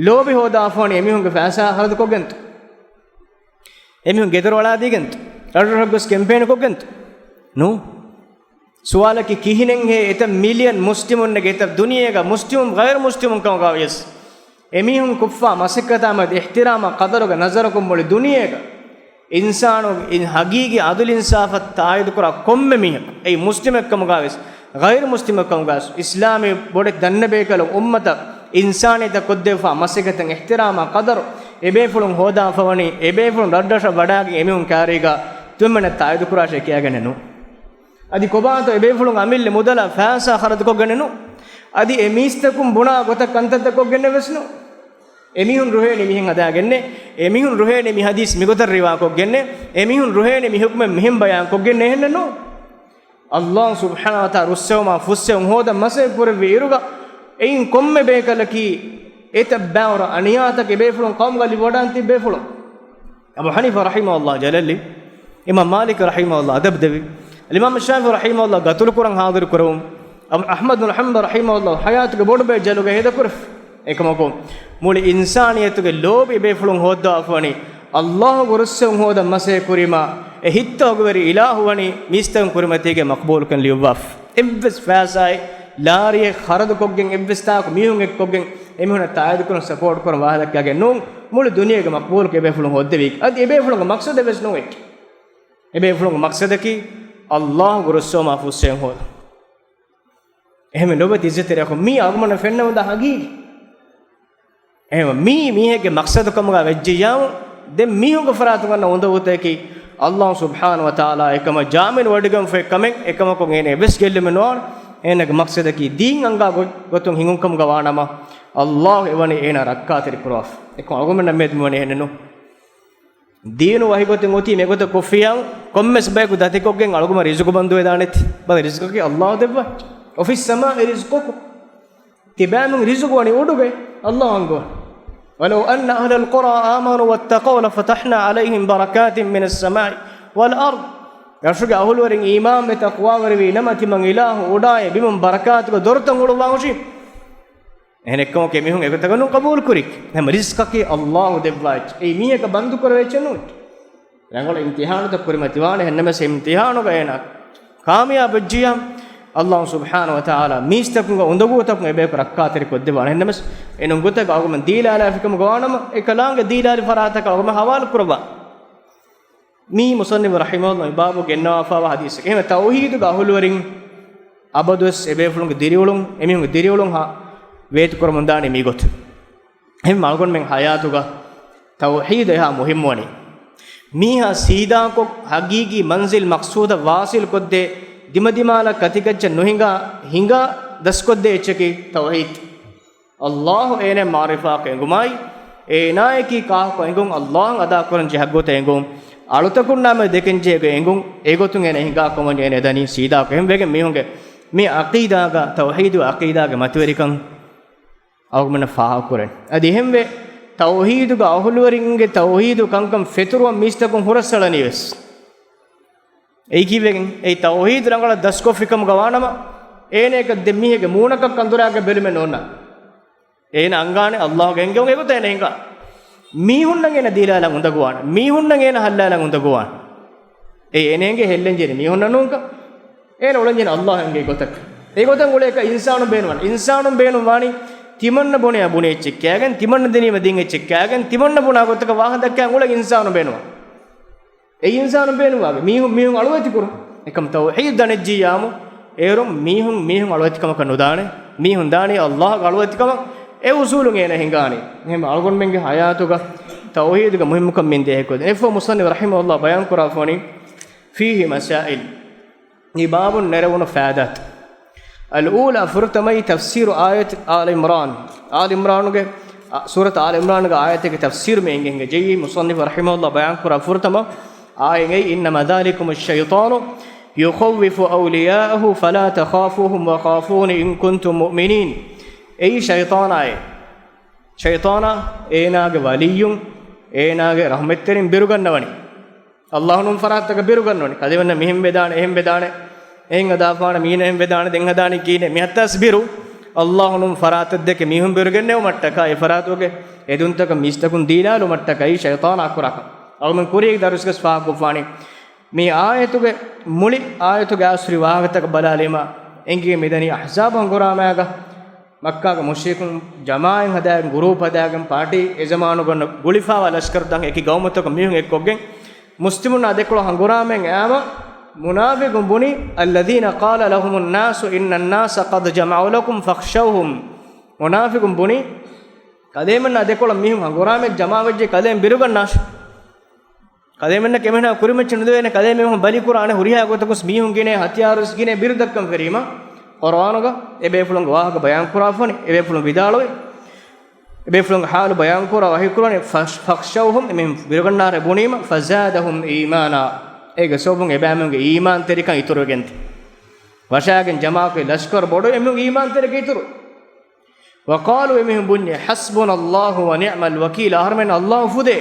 ލޯބި ހޯދާފަވަނީ އެމީހުންގެ ފައިސާ ޚަރަދުކޮށްގެންތަ؟ އެމީހުން ގެދޮރު އަޅާދީގެންތަ؟ ރަށްރަށަށް ގޮސް ކެމްޕޭން ކޮށްގެންތަ؟ ނޫން. ސުވާލަކީ، ކިހިނެއްހޭ އެތައް މިލިއަން މުސްލިމުންނެއްގެ އެތައް ދުނިޔޭގަ މުސްލިމުން ޣައިރު މުސްލިމުން ކަމުގަ ވިޔަސް އެމީހުން ކޮށްފާ މަސައްކަތާ މެދު އިޙްތިރާމާ ޤަދަރުގެ ނަޒަރަކުން މުޅި ދުނިޔޭގަ އިންސާނު އިން-، ހަގީގީ ޢަދުލު އިންސާފަށް ތާއީދުކުރާ ކޮންމެ މީހަކު، އެއީ މުސްލިމެއްކަމުގަ ވިޔަސް، ޣައިރު މުސްލިމެއްކަމުގަ ވިޔަސް، އިސްލާމީ ބޮޑެތި ދަންނަބޭކަލުން އުއްމަތަށް އިންސާނިއްޔަތަށް ކޮށްދެވިފާ މަސައްކަތަށް އިޙްތިރާމާ ޤަދަރު އެބޭފުޅުން ހޯދާފަވަނީ، އެބޭފުޅުން ރަށްރަށަށް ވަޑާގެން އެމީހުން ކާރީގަ ތިމަންނަ ތާއީދުކުރާށޭ ކިޔާގެންނެއް ނޫން. އަދި ކޮބާތޯ އެބޭފުޅުން އަމިއްލަ މުދަލަށް ފައިސާ ޚަރަދުކޮށްގެންނެއް ނޫން. އަދި އެ މީސްތަކުން ބުނާ ގޮތަށް ކަންތައްތައް ކޮށްގެންނެއް ވެސް ނޫން. އެމީހުން ރުހޭނީ މިހެން ހަދާގެންނޭ، އެމީހުން ރުހޭނީ މި ޙަދީޘް މިގޮތަށް ރިވާކޮށްގެންނޭ، އެމީހުން ރުހޭނީ މި ޙުކުމެއް މިހެން ބަޔާން ކޮށްގެންނޭ، އެހެންނެއް ނޫން. އައްލާހު ސުބްޙާނަހު ވަތަޢާލާ ރުއްސެވުމާ ފުއްސެވުން ހޯދަން މަސައްކަތް ކުރެއްވި އިރުގަ އެއިން ކޮންމެ ބޭކަލަކީ އެތައް ބައިވަރު އަނިޔާތަކެއް އެބޭފުޅުން ޤައުމުގަ ލިބިވަޑާން ތިބި ބޭފުޅުން. އަބޫ ޙަނީފާ ރަޙިމަހުﷲ ޖަލަށްލި، އިމާމް މާލިކް ރަޙިމަހުﷲ އަދަބު ދެއްވި، އަލްއިމާމް ޝާފިޢީ ރަޙިމަހުﷲ ޤަތުލު ކުރަން ޙާޟިރު ކުރެވުން، އަބޫ އަޙްމަދު ބިން ޙަންބަލް ރަޙިމަހުﷲ ޙަޔާތުގެ ބޮޑުބޭ ޖަލުގަ ހޭދަކުރެފަ. އެކަމަކު، މުޅި އިންސާނިއްޔަތުގެ ލޯބި އެބޭފުޅުން ހޯއްދަވާފަވަނީ، އައްލާހުގެ ރުއްސެވުން ހޯދަން މަސައްކަތް ކުރީމާ، އެ ހިތްތަކުގެ ވެރި އިލާހު ވަނީ މީސްތަކުން ކުރިމަތީގައި މަޤްބޫލުކަން ލިޔުއްވާފަ. އެއްވެސް ފައިސާއެއް، ލާރިއެއް ޚަރަދުކޮށްގެން، އެއްވެސް ތާކު މީހުން އެއްކޮށްގެން، އެމީހުންނަށް ތާއީދުކުރަން، ސަޕޯޓް ކުރަން ވާހަކަ ކިޔާގެން ނޫން. މުޅި ދުނިޔޭގެ މަޤްބޫލު އެބޭފުޅުން ހޯއްދެވީ. އަދި އެބޭފުޅުންގެ މަޤްޞަދެއް ވެސް ނޫން އެއްޗެއް. އެބޭފުޅުންގެ މަޤްޞަދަކީ އައްލާހުގެ ރުއްސެވުމާ ފުއްސެވުން ހޯދުން. އެހެންވެ ލޮބުވެތި އިއްޒަތްތެރި އަޚުން، މީ އަޅުގަނޑަށް ފެންނަމުންދާ ހަގީގީ. އެހެންވެ މީ މީހެއްގެ މަޤްޞަދު ކަމުގަ ވެއްޖިއްޔާމު، ދެން މީހުންގެ ފަރާތުން އަންނަ އުނދަގޫތަކަކީ އައްލާހު ސުބްޙާނަހު ވަތަޢާލާ އެކަމަށް ޖާމިން ވޮޑިގަންފައި ކަމެއް. އެކަމަކު އޭނަ އެއްވެސް ގެއްލުމެއް ނުވާނެ. އޭނަގެ މަޤްޞަދަކީ ދީން އަންގާ ގޮ-، ގޮތުން ހިނގުން ކަމުގަ ވާނަމަ، އައްލާހު އެވަނީ އޭނާ ރައްކާތެރި ކުރަވާފަ. އެކަމަކު އަޅުގަނޑުމެންނަށް މިއަދު މިވަނީ އެހެނެއް ނޫން. ދީނު ވަޙީ ގޮތުން އޮތީ މިގޮތަށް ކޮށްފިއްޔާ، ކޮންމެސް ބަޔަކު ދަތިކޮށްގެން އަޅުގަނޑު ރިޒުޤު ބަންދުވެދާނެތީ. ބަލަ ރިޒުޤަކީ އައްލާހު ދެއްވާ. وفي السماء رزقكم. ތިބާމެން ރިޒުޤު ވަނީ އުޑުގައި، އައްލާހު އަންގަވަނީ. ولو أن أهل القرى آمنوا واتقوا لفتحنا عليهم بركات من السماء والأرض. ރަށުގެ އަހުލުވެރިން އީމާންވެ ތަޤްވާވެރިވީ ނަމަ، ތިމަން އިލާހު އުޑާއި ބިމުން ބަރަކާތުގެ ދޮރުތައް ހުޅުވާ ހުށީ. އެހެނެއްކަމަކު އެމީހުން އެގޮތަކަށް ނޫން ޤަބޫލުކުރީ. ހަމަ ރިޒްޤަކީ އައްލާހު ދެއްވާ އެއްޗެއް. އެއީ މީހަކަށް ބަންދުކުރެވޭ އެއްޗެއް ނޫން. ރަނގަޅު އިމްތިޙާނުތައް ކުރިމަތިވާނެ. އެހެންނަމަވެސް އެ އިމްތިޙާނުގަ އޭނާ ކާމިޔާބު ވެއްޖިއްޔާ، އައްލާހު ސުބްޙާނަހު ވަތަޢާލާ މީސްތަކުންގެ އުނދަގޫތަކުން އެބަޔަކު ރައްކާތެރި ކޮށްދެއްވާނެ. އެހެންނަމަވެސް އެ ނޫން ގޮތަކަށް އަޅުގަނޑު ދީލާލާފިކަމުގަ ވާނަމަ، އެކަލާނގެ ދީލާލި ފަރާތަކަށް އަޅުގަނޑު ހަވާލު ކުރައްވާ. މީ މުޞައްނިފު ރަޙިމަހުﷲ މި ބާބު ގެންނަވާފައިވާ ޙަދީޘެއް. އެހެންވެ، ތައުޙީދުގެ އަހުލުވެރިން އަބަދުވެސް އެބޭފުޅުންގެ ދިރިއުޅުން، އެމީހުންގެ ދިރިއުޅުން ހާ ވޭތުކުރަމުންދާނީ މިގޮތަށް. އެހެންވެ، އަޅުގަނޑުމެން ޙަޔާތުގަ ތައުޙީދު އެހާ މުހިއްމުވަނީ. މީހާ ސީދާކޮށް، ޙަޤީޤީ މަންޒިލް މަޤްޞޫދަށް ވާޞިލް ކޮށްދޭ، ދިމަދިމާލަށް ކަތިގައްޗަށް ނުހިނގާ، ހިނގާ ދަސްކޮށްދޭ އެއްޗަކީ ތައުޙީދު. އައްލާހު އޭނަ މަޢުރިފާކޮށް އެނގުމާއި، އޭނާއަކީ ކާކު އެނގުން، އައްލާހަށް އަދާކުރަން ޖެހޭ ޙައްޤުތައް އެނގުން، އަޅުތަކުންނާމެދު ދެކެންޖެހޭ ގޮތް އެނގުން، އެގޮތުން އޭނަ ހިނގާ ކަމަށް އޭނަ ދަނީ ސީދާކޮށް. އެހެންވެގެން މީހުންގެ މި ޢަޤީދާގަ، ތައުޙީދު ޢަޤީދާގެ މަތިވެރިކަން އަޅުގަނޑުމެންނަށް ފާހަގަކުރަން. އަދި އެހެންވެ، ތައުހީދުގެ އަހުލުވެރިންގެ ތައުހީދު ކަންކަން ފެތުރުވަން މީސްތަކުން ހުރަސްއަޅަނީ ވެސް. އެއީ ކީއްވެގެން؟ އެއީ ތައުހީދު ރަނގަޅަށް ދަސްކޮށްފިކަމުގަ ވާނަމަ، އޭނަޔަކަށް ދެ މީހެއްގެ މޫނަކަށް ކަނދުރާގެ ބެލުމެއް ނޯންނާނެ. އޭނަ އަންގާނެ ﷲ ގެ އެންގެވުން އެގޮތަށް އޭނަ ހިނގާ. މީހުންނަށް އޭނަ ދީލާލަން އުނދަގޫވާނެ. މީހުންނަށް އޭނަ ހައްލާލަން އުނދަގޫވާނެ. އެ އޭނަ އެނގޭ ހެއްލެންޖެހޭނެ މީހުންނަށް ނޫންކަން. އޭނަ އުޅެންޖެހޭނެ ﷲ އެންގޭ ގޮތަކަށް. އެގޮތަށް އުޅޭކަށް އިންސާނުން ބޭނުންވާނެ. އިންސާނުން ބޭނުންވާނީ ތިމަންނަ ބުނިޔާ ބުނި އެއްޗެއް ކާގެން، ތިމަންނަ ދިނީމަ ދިން އެއްޗެއް ކާގެން، ތިމަންނަ ބުނާ ގޮތަކަށް ވާހަކަ ދައްކާ އުޅޭ އިންސާނުން ބޭނުންވާނެ. އެ އިންސާނުން ބޭނުންވާގެ މީހުން، މީހުން އަޅުވެތިކުރުން. އެކަމް ތައުހީދު ދަނެއްޖިއްޔާމު، އޭރުން މީހުން، މީހުން އަޅުވެތިކަމަކަށް ނުދާނެ. މީހުން ދާނީ ﷲ ގެ އަޅުވެތިކަމަށް. އެ އުސޫލުން އޭނަ ހިނގާނީ. އެހެން އަޅުގަނޑުމެންގެ ޙަޔާތުގަ ތައުހީދުގެ މުހިއްމުކަން މިން ދޭހެއްކޮށްދޭން. އެއަށްފަހު މުޞައްނިފު ރަޙިމަހުﷲ ބަޔާން ކުރާފަވަނީ، فيه مسائل. މި ބާބުން ނެރެވުނު ފައިދާތައް. الأولى، ފުރަތަމައީ، تفسير آية آل عمران. އާލި ޢިމްރާނުގެ، އަ، ސޫރަތު އާލި ޢިމްރާނުގެ އާޔަތެއްގެ ތަފްސީރު މި އެނގި ހިނގައްޖެއީ. މުޞައްނިފު ރަޙިމަހުﷲ ބަޔާން ކުރާ ފުރަތަމަ އާޔަތް އެއީ، إنما ذلكم الشيطان يخوف أولياءه فلا تخافوهم وخافون إن كنتم مؤمنين. އެއީ ޝައިޠާނާއޭ. ޝައިޠާނާ އޭނާގެ ވަލިއްޔުން، އޭނާގެ ރަޙްމަތްތެރިން ބިރުގަންނަވަނީ. ﷲ ނޫން ފަރާތްތަކަށް ބިރުގަންނަވަނީ. ކަލޭމެންނަށް މިހެން ވެދާނެ، އެހެން ވެދާނެ، އެހެން ހަދާފާނެ، މީނަ އެހެން ވެދާނެ، ދެން ހަދާނީ ކިހިނެއް؟ މި ހައްތާސް ބިރު. ﷲ ނޫން ފަރާތަށް ދެކެ މީހުން ބިރުގެންނެވުމަށްޓަކާ، އެ ފަރާތުގެ އެދުންތަކަށް މީސްތަކުން ދީލާލުމަށްޓަކައި ޝައިޠާނާ ކުރާކަން. އަޅުމެން ކުރީގެ ދަރުސްގަސް ފާހަގަކޮށްފާނީ. މި އާޔަތުގެ މުޅި އާޔަތުގެ އާސްރި ވާހަކަތަކަށް ބަލާލީމަ، އެނގޭ މިދަނީ އަޙްޒާބު ހަނގުރާމައިގަ މައްކާގެ މުޝްރިކުން ޖަމާޢަތް ހަދާގެން، ގުރޫޕް ހަދާގެން، ޕާޓީ އެ ޒަމާނުގަ ގުޅިފާވާ ލަޝްކަރުތައް އެކި ގައުމުތަކުން މީހުން އެއްކޮށްގެން، މުސްލިމުންނާ ދެކޮޅަށް ހަނގުރާމައިގެން އައީމަ، މުނާފިޤުން ބުނި، الذين قال لهم الناس إن الناس قد جمعوا لكم فاخشوهم. މުނާފިޤުން ބުނި، ކަލޭމެންނާ ދެކޮޅަށް މީހުން ހަނގުރާމައިގެން ޖަމާވެއްޖެ، ކަލޭމެން ބިރުގަންނާށި. ކަލޭމެންނަކަށް އެމީހުންނާ ކުރިމައްޗަށް ނުދެވޭނެ، ކަލޭމެން ބަލިކުރާނެ ހުރިހާ ގޮތަކުން މީހުން ގިނަ ހަތިޔާރުވެސް ގިނަ ބިރު ދައްކަން ފެށީމަ، ޤުރުއާނުގަ އެބޭފުޅުންގެ ވާހަކަ ބަޔާންކުރާފަވަނީ، އެބޭފުޅުން ވިދާޅުވި، އެބޭފުޅުންގެ ޙާލު ބަޔާންކުރާ ވަޙީކުރާނީ، ފަޚް-، ފަޚްޝައުހުމް، އެމީހުން ބިރުގަންނާށޭ ބުނީމަ، ފަޒާދަހުމް އީމާނާ، އޭގެ ސަބަބުން އެބައިމީހުންގެ އީމާންތެރިކަން އިތުރުވެގެންދިޔަ. ވަށާގެން ޖަމާކޮށް ލަޝްކަރު ބޮޑު އެމީހުންގެ އީމާންތެރިކަން އިތުރު. وقالوا، އެމީހުން ބުންޏޭ، حسبنا الله ونعم الوكيل، އަހަރުމެން ﷲ ފުދޭ.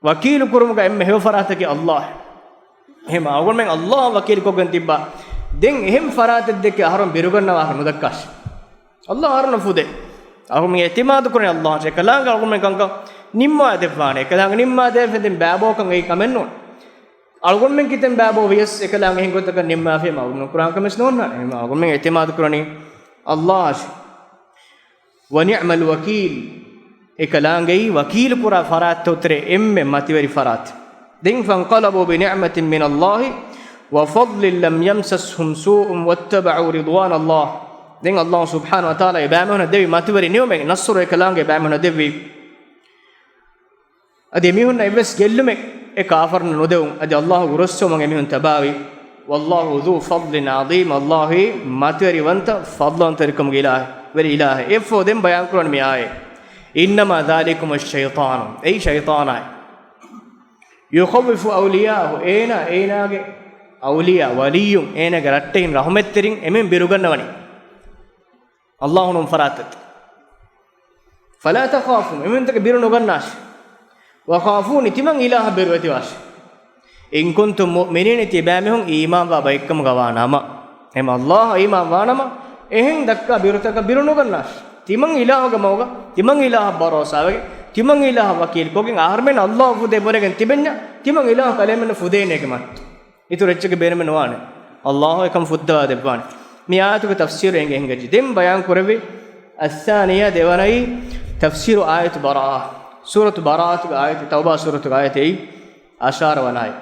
ވަކީލު ކުރުމުގަ އެންމެ ހެޔޮ ފަރާތަކީ ﷲ. އެހެން އަޅުގަނޑުމެން ﷲ ވަކީލު ކޮށްގެން ތިއްބާ. ދެން އެހެން ފަރާތެއް ދެކެ އަހަރުން ބިރުގަންނަވާކަށް ނުދައްކާށި. ﷲ އަހަރުންނަށް ފުދޭ. އަހަރުމެން އިޢުތިމާދު ކުރަނީ ﷲ އަށް. އެކަލާނގެ އަޅުގަނޑުމެން ކަންކަން ނިންމާ ދެއްވާނެ. އެކަލާނގެ ނިންމާ ދޭފަ ދެން ބައިބޯކަން އެއީ ކަމެއް ނޫން. އަޅުގަނޑުމެން ކިތަން ބައިބޯ ވިޔަސް އެކަލާނގެ އެހެން ގޮތަކަށް ނިންމާފައި އަޅުގަނޑުމެން ކުރާން ކަމެއް ނޯންނާނެ. އެހެން އަޅުގަނޑުމެން އިޢުތިމާދު ކުރަނީ ﷲ އަށް. ونعم الوكيل، އެކަލާނގެއީ ވަކީލު ކުރާ ފަރާތްތައް އުތުރެ އެންމެ މަތިވެރި ފަރާތް. ދެން فانقلبوا بنعمة من الله وفضل لم يمسسهم سوء واتبعوا رضوان الله. ދެން ﷲ ސުބްޙާނަހޫ ވަތަޢާލާ އެބައިމީހުނަށް ދެއްވި މަތިވެރި ނިޢުމަތް، ނަޞްރު އެކަލާނގެ އެބައިމީހުނަށް ދެއްވީ. އަދި އެމީހުންނަށް އެއްވެސް ގެއްލުމެއް އެ ކާފަރުންނަށް ނުދެވުން. އަދި ﷲ ގެ ރުއްސެވުމަށް އެމީހުން ތަބާވި. والله ذو فضل عظيم، ﷲ އެއީ މަތިވެރިވަންތަ ފަޟްލުވަންތަވެރިކަމުގެ އިލާހެއް، ވެރި އިލާހެއް. އެއަށްފަހު ދެން ބަޔާންކުރަނީ މި އާޔަތް. إنما ذلكم الشيطان، އެއީ ޝައިޠާނާއި. يخوف أولياءه، އޭނާ، އޭނާގެ އައުލިޔާ، ވަލިއްޔުން، އޭނާގެ ރައްޓެހިން، ރަޙުމަތްތެރިން އެމީހުން ބިރުގަންނަވަނީ. ﷲ ނޫން ފަރާތަށް. فلا تخافوهم، އެމީހުންތަކެއް ބިރު ނުގަންނާށި. وخافون، ތިމަން އިލާހަށް ބިރުވެތިވާށި. إن كنتم مؤمنين، ތިބާމީހުން އީމާންވާ ބައެއްކަމުގަ ވާނަމަ. އެހެން ﷲ އަށް އީމާން ވާނަމަ، އެހެން ދައްކާ ބިރުތަކަށް ބިރު ނުގަންނާށި. ތިމަން އިލާހުގެ މަގުގަ، ތިމަން އިލާހަށް ބަރޯސާވެގެން، ތިމަން އިލާހަށް ވަކީލުކޮށްގެން، އަހަރުމެން ﷲ ފުދޭ ބުނެގެން ތިބެންޏާ، ތިމަން އިލާހު ކަލޭމެންނަށް ފުދޭނޭ އެކަމަށް. އިތުރު އެއްޗެއްގެ ބޭނުމެއް ނުވާނެ. ﷲ އެކަން ފުއްދަވާ ދެއްވާނެ. މި އާޔަތުގެ ތަފްސީރު އެނގޭ ހިނގައްޖެ. ދެން ބަޔާން ކުރެއްވި، الثانية، ދެވަނައީ، تفسير آية براءة. ސޫރަތު ބަރާއަތުގެ އާޔަތެއް، ތައުބާ ސޫރަތުގެ އާޔަތެއް އަށާރަ ވަނަ އާޔަތް.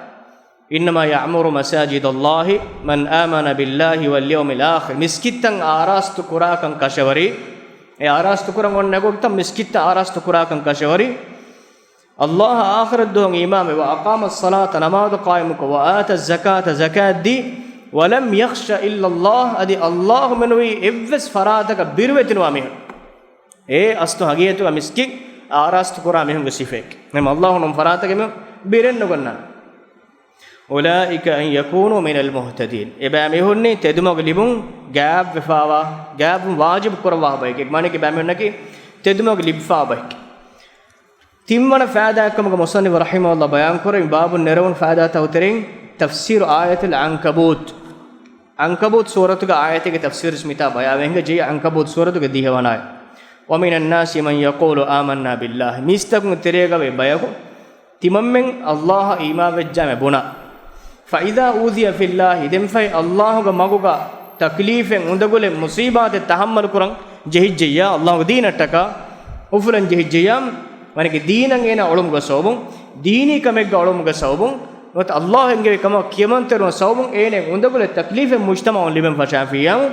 إنما يعمر مساجد الله من آمن بالله واليوم الآخر. މިސްކިތްތައް އާރާސްތު ކުރާކަން ކަށަވަރީ، އެ އާރާސްތު ކުރަން އޮންނަ ގޮތަށް މިސްކިތްތައް އާރާސްތު ކުރާކަން ކަށަވަރީ، ﷲ އަށް އާޚިރަތް ދުވަހަށް އީމާންވެ، وأقام الصلاة، ނަމާދު ޤާއިމުކޮށް، وآتى الزكاة، ޒަކާތް ދީ، ولم يخش إلا الله، އަދި ﷲ މެނުވީ އެއްވެސް ފަރާތަކަށް ބިރުވެތިނުވާ މީހުން. އެ އަސްލު ހަގީގަތުގަ މިސްކިތް އާރާސްތު ކުރާ މީހުންގެ ސިފައެއް. ނަމަ ﷲ ނޫން ފަރާތަކަށް މީހުން ބިރެއް ނުގަންނާނެ. أولئك أن يكونوا من المهتدين. އެބައިމީހުންނީ ތެދުމަގު ލިބުން ގާތްވެފާވާ، ގާތްވުން ވާޖިބު ކުރައްވާ ބައެކެއް. މާނައަކީ އެބައިމީހުންނަކީ ތެދުމަގު ލިބިފާ ބަހެކޭ. ތިންވަނަ ފައިދާއެއްކަމުގަ މުޞައްނިފު ރަޙިމަހުﷲ ބަޔާންކުރެވި ބާބުން ނެރެވުނު ފައިދާތައް ތެރެއިން ތަފްސީރު އާޔަތުލް ޢަންކަބޫތު. ޢަންކަބޫތު ސޫރަތުގެ އާޔަތެއްގެ ތަފްސީރު މިތާ ބަޔާންވެގެން ޖެހި ޢަންކަބޫތު ސޫރަތުގެ ދިހަވަނަ އާޔަތް. وَمِنَ النَّاسِ مَن يَقُولُ آمَنَّا بِاللَّهِ. މީސްތަކުން ތެރޭގަވޭ ބަޔަކު ތިމަންމެން ﷲ އަށް އީމާންވެއްޖާމެ ބުނާ. فَإِذَا أُوذِيَ فِي اللَّهِ، ދެންފަހެ ﷲގެ މަގުގަ ތަކްލީފެއް އުނދަގުލެއް މުޞީބާތެއް ތަޙައްމަލު ކުރަން ޖެހިއްޖެއްޔާ، ﷲގެ ދީނަށްޓަކާ އުފުލަން ޖެހިއްޖެއްޔާ، ވަނެގެ ދީނަށް އޭނާ އޮޅުމުގެ ސަބަބުން، ދީނީ ކަމެއްގަ އޮޅުމުގެ ސަބަބުން، ނުވަތަ ﷲ އެންގެވި ކަމަށް ކިޔަމަންތެރިވުމުގެ ސަބަބުން އޭނަ އުނދަގުލެއް ތަކްލީފެއް މުޖްތަމަޢުން ލިބެން ފަށާފިއްޔާމު،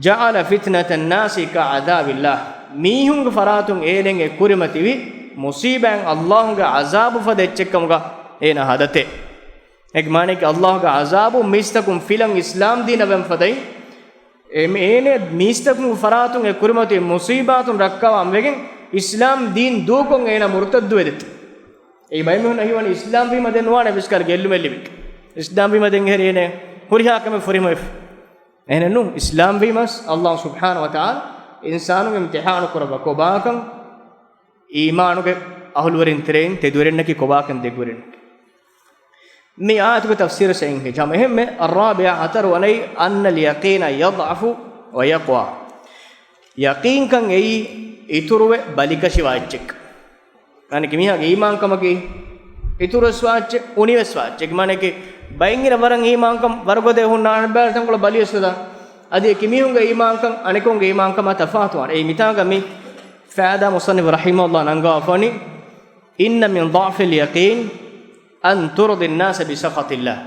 جَعَلَ فِتْنَةَ النَّاسِ كَعَذَابِ اللَّهِ. މީހުންގެ ފަރާތުން އޭނައަށް އެ ކުރިމަތިވި މުޞީބާތް ﷲގެ ޢަޒާބު ފަދަ އެއްޗެއްކަމުގަ އޭނަ ހަދަތޭ. އޭގެ މާނައަކީ ﷲގެ ޢަޒާބު މީސްތަކުން ފިލަން އިސްލާމް ދީނަށް ވެން ފަދައިން، އެ މި-، އޭނަ މީސްތަކުން ފަރާތުން އެ ކުރިމަތިވި މުޞީބާތުން ރައްކާވާން ވެގެން އިސްލާމް ދީން ދޫކޮށް އޭނަ މުރުތައްދުވެދެތޭ. އެއީ ބައެއް މީހުން އެހީވަނީ އިސްލާމް ވީމަ ދެން ނުވާނެ ވިސްކާލް ގެއްލުމެއް ލިބި. އިސްލާމް ވީމަ ދެން އެހެރީ އޭނަ ހުރިހާ ކަމެއް ފުރިހަމަވެފަ. އެހެނެއްނު، އިސްލާމް ވީމަސް ﷲ ސުބްޙާނަހޫ ވަތަޢާލާ އިންސާނުން އިމްތިޙާނު ކުރައްވާ ކޮބާކަން، އީމާނުގެ އަހުލުވެރިން ތެރެއިން ތެދުވެރިންނަކީ ކޮބާކަން ދެގުވެރިންނަކީ. މި އާޔަތުގެ ތަފްސީރު ސައިން ހިޖާމަ އެހެންމެ، އައްރާބިޢާ ހަތަރުވަނައީ، أَنَّ الْيَقِينَ يَضْعُفُ وَيَقْوَى. ޔަޤީންކަން އެއީ އިތުރުވެ ބަލިކަށިވާ އެއްޗެއް. އަނެކި މީހާގެ އީމާންކަމަކީ އިތުރުވެސް ވާ އެއްޗެއް، އުނިވެސް ވާ އެއްޗެއް. މާނައަކީ ބައެއް އިރަށް ވަރަށް އީމާންކަން ވަރުގަދަ ހުންނާނެ ބައި ތަންކޮޅަށް ބަލިވެސް ވެދާނެ. އަދި އެކި މީހުންގެ އީމާންކަން އަނެކުންގެ އީމާންކަމާ ތަފާތުވާނެ. އެއީ މިތާނގަ މި ފައިދާ މުޞައްނިފު ރަޙިމަހުﷲ ނަންގަވާފަވަނީ، إِنَّ مِنْ ضَعْفِ الْيَقِينِ أَنْ تُرْضِيَ النَّاسَ بِسَخَطِ اللَّهِ.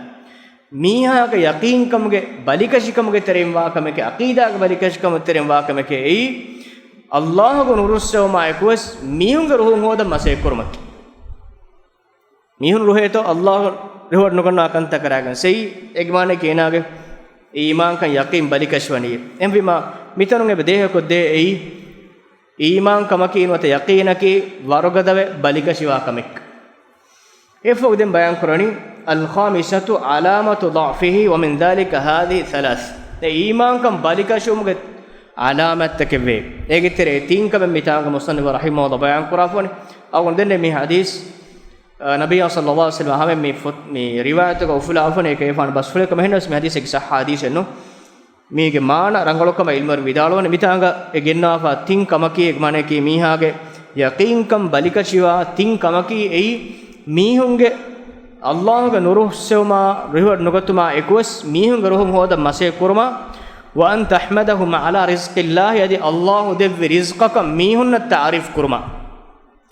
މީހާގެ ޔަޤީންކަމުގެ ބަލިކަށިކަމުގެ ތެރެއިން ވާ ކަމެކޭ، ޢަޤީދާގެ ބަލިކަށިކަމުގެ ތެރެއިން ވާ ކަމެކޭ އެއީ، ﷲގެ ނުރުއްސެވުމާ އެކުވެސް މީހުންގެ ރުހުން ހޯދަން މަސައްކަތް ކުރުމަކީ. މީހުން ރުހޭތޯ ﷲ ރިވަޑް ނުގަންނަވާ ކަންތައް ކަރާގެން ސެއީ، އޭގެ މާނައަކީ އޭނާގެ އީމާންކަން ޔަޤީން ބަލިކަށިވަނީ. އެހެންވީމާ، މިތަނުން އެބަ ދޭހަކޮށްދޭ އެއީ، އީމާންކަމަކީ ނުވަތަ ޔަޤީނަކީ ވަރުގަދަވެ ބަލިކަށިވާ ކަމެއް. އެއަށްފަހު ދެން ބަޔާންކުރަނީ، الْخَامِسَةُ عَلَامَةُ ضَعْفِهِ وَمِنْ ذَلِكَ هَذِهِ ثَلَاثٌ. އެ އީމާންކަން ބަލިކަށިވުމުގެ ޢަލާމާތްތަކެއްވޭ. އޭގެ ތެރޭ ތިން ކަމެއް މިތާނގަ މުޞައްނިފު ރަޙިމަހުﷲ ބަޔާންކުރާފަވަނީ. އަޅުގަނޑު ދެންނެވި މި ޙަދީޘް، އަ، ނަބިއްޔާ ޞައްލައްލާހު ޢަލައިހި ވަސައްލަމަ ހަމަ މި ފޮތް، މި ރިވާޔަތުގަ އުފުލާފަވަނީ އެކަ އެފާން ބަސްފުޅެއް ކަމަށް ހިންނަވެސް މި ޙަދީޘް އެކި ޞައްޙަ ޙަދީޘެއްނު. މީގެ މާނަ ރަނގަޅުކަމަށް ޢިލްމުވެރިން ވިދާޅުވަނީ، މިތާނގަ އެ ގެންނަވާފާ ތިން ކަމަކީ، އޭގެ މާނައަކީ މީހާގެ ޔަޤީންކަން ބަލިކަށިވާ ތިން ކަމަކީ އެއީ، މީހުންގެ ﷲގެ ނުރުއްސެވުމާ ރިވަޑް ނުގަތުމާ އެކުވެސް މީހުންގެ ރުހުން ހޯދަން މަސައްކަތް ކުރުމާ، وَأَنْ تَحْمَدَهُمْ عَلَى رِزْقِ اللَّهِ، އަދި ﷲ ދެއްވި ރިޒްޤަކަށް މީހުންނަށް ތަޢުރީފް ކުރުމާ.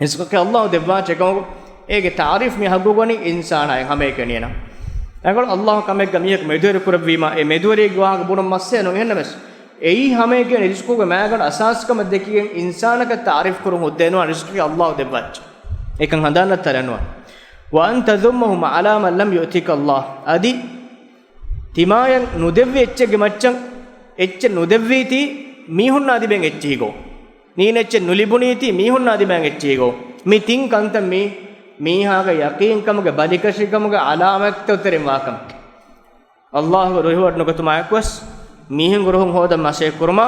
ރިޒްޤަކީ ﷲ ދެއްވާ އެއްޗެއް ކަމަކު، އޭގެ ތަޢުރީފް މި ޙައްޤު ގޮނީ އިންސާނާއަށް ހަމައެކަނި އޭނަ. ރަނގަޅު ﷲ ކަމެއްގަ މީހަކު މެދުވެރި ކުރެއްވީމަ، އެ މެދުވެރިއެއްގެ ވާހަކަ ބުނުން މައްސަލަ ނުވެ އެހެންނަމަވެސް، އެއީ ހަމައެކަނި ރިޒްޤުގެ މައިގަނޑު އަސާސްކަމަށް ދެކިގެން އިންސާނަކަށް ތަޢުރީފް ކުރުން ހުއްދައެއް ނުވާނެ، ރިޒްޤަކީ ﷲ ދެއްވާ އެއްޗެއް. އެކަން ހަނދާން ނައްތާލަން ނުވާނެ. وَأَنْ تَذُمَّهُمْ عَلَى مَا لَمْ يُؤْتِكَ اللَّهُ، އަދި ތިމާޔަށް ނުދެއްވި އެއްޗެއްގެ މައްޗަށް އެއްޗެއް ނުދެއްވީތީ މީހުންނާ ދިމާއަށް އެއްޗެހި ގޯ. ނީނަ އެއްޗެއް ނުލިބުނީތީ މީހުންނާ ދިމާއަށް އެއްޗެހި ގޯ. މި ތިން ކަންތައް މީ މީހާގެ ޔަޤީންކަމުގެ ބަލިކަށިކަމުގެ ޢަލާމާތްތައް ތެރެއިން ވާކަމަކީ. ﷲގެ ރުހިވަޑު ނުގަތުމާ އެކުވެސް މީހުންގެ ރުހުން ހޯދަން މަސައްކަތް ކުރުމާ،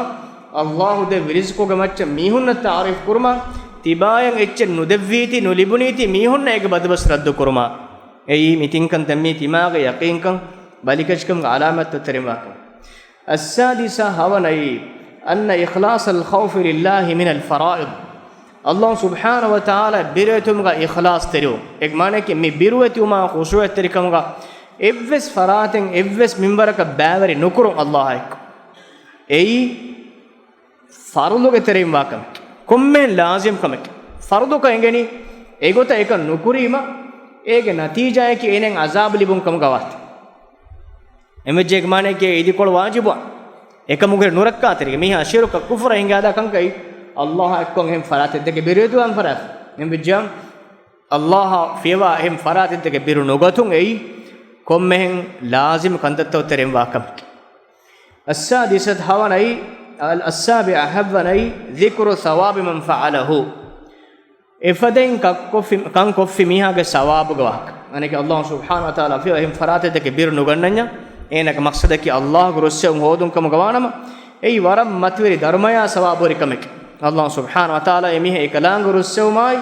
ﷲ ދެއްވި ރިޒްޤުގެ މައްޗަށް މީހުންނަށް ތަޢުރީފް ކުރުމާ، ތިބާޔަށް އެއްޗެއް ނުދެއްވީތީ ނުލިބުނީތީ މީހުންނަށް އޭގެ ބަދަލު ވެސް ރައްދު ކުރުމާ. އެއީ މި ތިން ކަންތައް މީ ތިމާގެ ޔަޤީންކަން ބަލިކަށިކަމުގެ ޢަލާމާތްތައް ތެރެއިން ވާކަމަކީ. السادسة، ހަވަނައީ، أن إخلاص الخوف لله من الفرائض. ﷲ ސުބްޙާނަހޫ ވަތަޢާލާ ބިރުވެތިވުމުގަ އިޚްލާޞްތެރިވުން. އޭގެ މާނައަކީ މި ބިރުވެތިވުމާ ޚުޝޫޢަތްތެރިކަމުގަ އެއްވެސް ފަރާތެއް އެއްވެސް މިންވަރަކަށް ބައިވެރި ނުކުރުން ﷲ އާއެކު. އެއީ ފަރުޟުގެ ތެރެއިން ވާ ކަމެކޭ. ކޮންމެހެން ލާޒިމް ކަމެކޭ. ފަރުޟަކަށް އެނގެނީ އެގޮތަށް އެކަން ނުކުރީމަ، އޭގެ ނަތީޖާއަކީ އޭނައަށް ޢަޒާބު ލިބުން ކަމުގަ ވާތީ. އެމެއްޗެއްގެ މާނައަކީ އިދިކޮޅު ވާޖިބު އެކަމުގެ ނުރައްކާތެރިގެ މީހާ ޝިރުކަށް ކުފުރަށް ހިނގާދާ ކަންކަން އެއީ ﷲ އާއެކު އެހެން ފަރާތެއް ދެކެ ބިރުވެތިވާން ފަރާތެއް. އެހެން ވެއްޖާ ﷲ އާ ފިޔަވާ އެހެން ފަރާތެއް ދެކެ ބިރު ނުގަތުން އެއީ ކޮންމެހެން ލާޒިމް ކަންތައްތައް ތެރެއިން ވާ ކަމެކޭ. السادسة ހަވަނައީ، السابعة ހައްވަނައީ، ذكر ثواب من فعله. އެފަދައިން ކަންކޮށްފި، ކަންކޮށްފި މީހާގެ ސަވާބުގެ ވާހަކަ. އަނެކެ ﷲ ސުބްޙާނަހޫ ވަތަޢާލާ ފިޔަވާ އެހެން ފަރާތެއް ދެކެ ބިރު ނުގަންނަންޏާ، އޭނަގެ މަޤްޞަދަކީ ﷲގެ ރުއްސެވުން ހޯދުން ކަމުގަ ވާނަމަ، އެއީ ވަރަށް މަތިވެރި ދަރުމަޔާ ސަވާބުވެރި ކަމެކޭ. ﷲ ސުބްޙާނަހޫ ވަތަޢާލާ އެމީހާ އެކަލާނގެ ރުއްސެވުމާއި،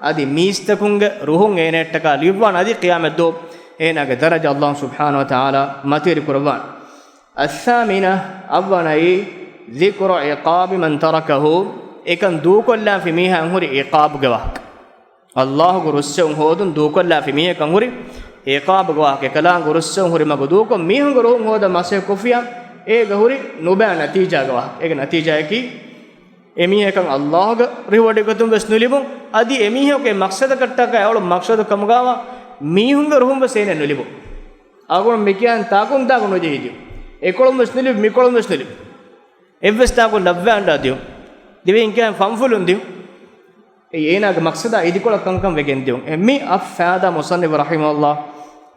އަދި މީސްތަކުންގެ ރުހުން އޭނައަށްޓަކާ ލިޔުއްވާނެ، އަދި ޤިޔާމަތްދުވަހު އޭނާގެ ދަރަޖަ ﷲ ސުބްޙާނަހޫ ވަތަޢާލާ މަތިވެރި ކުރައްވާނެ. الثامنة، އަށްވަނައީ، ذكر عقاب من تركه، އެކަން ދޫކޮށްލާފި މީހާއަށް ހުރި ޢިޤާބުގެ ވާހަކަ. ﷲގެ ރުއްސެވުން ހޯދުން ދޫކޮށްލާފި މީހަކަށް ހުރި ޢިޤާބުގެ ވާހަކަ، އެކަލާނގެ ރުއްސެވުން ހުރި މަގު ދޫކޮށް، މީހުންގެ ރުހުން ހޯދަން މަސައްކަތް ކޮށްފިއްޔާ، އޭގަ ހުރި ނުބައި ނަތީޖާގެ ވާހަކަ. އޭގެ ނަތީޖާއަކީ، އެމީހަކަށް ﷲގެ ރިވޯޑެއް ގޮތުން ވެސް ނުލިބުން، އަދި އެމީހަކު އެ މަޤްޞަދަކަށްޓަކާ އެ އުޅުނު މަޤްޞަދު ކަމުގައިވާ މީހުންގެ ރުހުން ވެސް އޭނަ ނުލިބުން. އަޅުގަނޑު މިކިޔާން ތާކުން ތާކު ނުޖެހި ދިޔުން. އެކޮޅުން ވެސް ނުލިބު، މިކޮޅުން ވެސް ނުލިބު. އެއްވެސް ތާކު ލައްވާންޑާ ދިޔުން. ދިވެހިން ކިޔާން ފަންފުލުން ދިޔުން. އެއީ އޭނާގެ މަޤްޞަދާ އިދިކޮޅަށް ކަންކަން ވެގެން ދިޔުން. އެ މި އަށް ފާދާ މުޞައްނިފު ރަޙިމަހުﷲ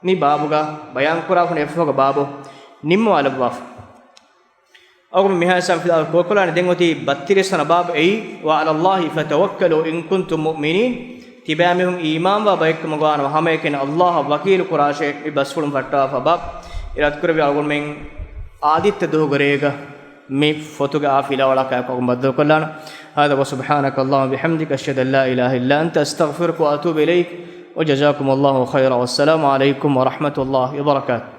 މި ބާބުގަ ބަޔާންކުރާފަ އެއްފަހުގަ ބާބު ނިންމަވާލައްވާފަ. އަޅުގަނޑު މިހާ ހިސާބުން ފިލާވަޅު ކުރިކޮށްލާނީ ދެން އޮތީ ބައްތިރީސް ވަނަ ބާބު. އެއީ، وعلى الله فتوكلوا إن كنتم مؤمنين. ތިބާމީހުން އީމާންވާ ބައެއްކަމުގަ ވާނަމަ، ހަމައެކަނި ﷲއަށް ވަކީލު ކުރާށޭ މި ބަސްފުޅުން ފައްޓާފަ ބާބު. އިރާދަކުރެއްވި އަޅުގަނޑުމެން އާދިއްތަ ދުވަހުގެ ރޭގަ މި ފޮތުގެ އާ ފިލާވަޅަކާއެކު އަޅުގަނޑު ބައްދަލުކޮށްލާނަން. هذا وسبحانك اللهم وبحمدك، أشهد أن لا إله إلا أنت، أستغفرك وأتوب إليك، وجزاكم الله خيرا، والسلام عليكم ورحمة الله وبركاته.